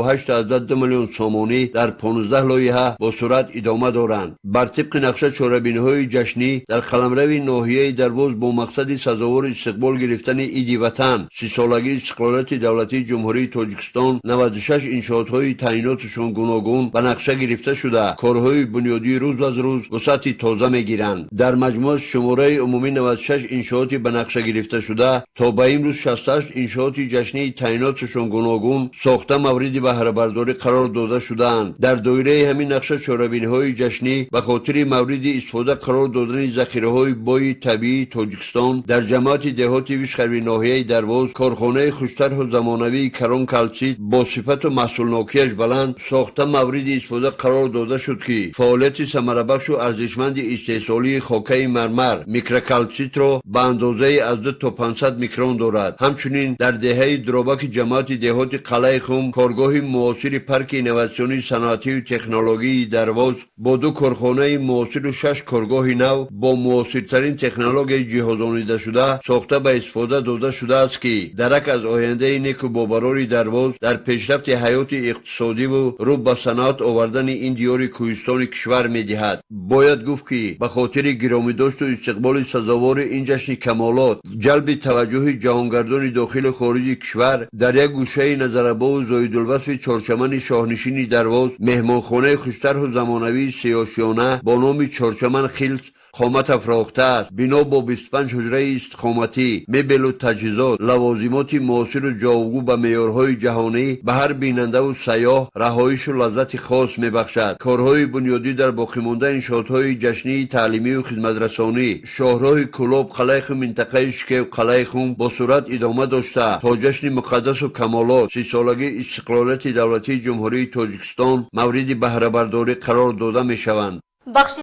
8,2 миллион сомонӣ дар 15 лоиҳа бо суръат идома доранд. Бар тибқи нақша, чорабиниҳои ҷашнӣ дар қаламрави ноҳияи Дарвоз бо мақсади сазовори истиқбол гирифтани Иди Ватан, 30-солагии истиқлолияти давлатии Ҷумҳурии Тоҷикистон, 96 иншоотҳои таъиноташон гуногун ба нақша гирифта шуда, корҳои бунёдӣ рӯз аз рӯз вусъати тоза мегиранд. Дар маҷмӯъ шумораи умумӣ 96 иншооти ба нақша гирифташуда, то ба имрӯз 68 иншооти ҷашнии таъиноташон гуногун сохта, мавриди баҳрабардорӣ қарор дода шудаанд. Дар доираи ҳамин нақша, чорабиниҳои ҷашнӣ ба хотири мавриди истифода қарор додани захираҳои бои табиии Тоҷикистон дар ҷамоати деҳоти Вишхарви ноҳияи Дарвоз корхонаи хуштарҳу замонавии Карон Калсит бо сифату маҳсулнокиаш баланд сохта, мавриди истифода қарор дода шуд, ки фаъолияти самарабахшу арзишманди истеҳсолии хокаи мармар микрокалситро ба андозаи аз 2 то 500 микрон дорад. Ҳамчунин дар деҳаи Дробаки ҷамоати деҳоти Қалъаи Хум коргоҳи муосири парки инноватсионии саноатию технологии Дарвоз бо ду корхонаи муосиру шаш коргоҳи нав бо муосиртарин технологияи ҷиҳозонидашуда сохта, ба истифода дода шудааст, ки дарак аз ояндаи неку бобарори Дарвоз дар пешрафти ҳаёти иқтисодиву рӯ ба саноат овардани ин диёри кӯҳистони кишвар медиҳад. Бояд гуфт, ки ба хотири гиромидошту истиқболи сазовори ин ҷашни камолот, ҷалби таваҷҷӯҳи ҷаҳонгардони дохилу хориҷи кишвар, дар як гӯшаи назарабову зоидулвасфи Чорчамани шоҳнишини Дарвоз меҳмонхонаи хуштарҳу замонавии сеошиёна бо номи Чорчаман Хилс қомат афрохтааст. Бино бо 25 ҳуҷраи истиқоматӣ, мебелу таҷҳизот, лавозимоти муосиру ҷавобгӯ ба меъёрҳои ҷаҳонӣ ба ҳар бинандаву сайёҳ раҳоишу лаззати хос мебахшад. Корҳои бунёдӣ дар боқимонда иншоотҳои ҷашнии таълимию хизматрасонӣ, шоҳроҳи Кӯлоб Қалъаи минтақаи Шикев Қалъаи Хум бо суръат идома дошта, то ҷашни муқаддасу камолот, 30-солагии истиқлолияти давлатии Ҷумҳурии Тоҷикистон мавриди баҳрабардорӣ қарор дода мешаванд. Бахши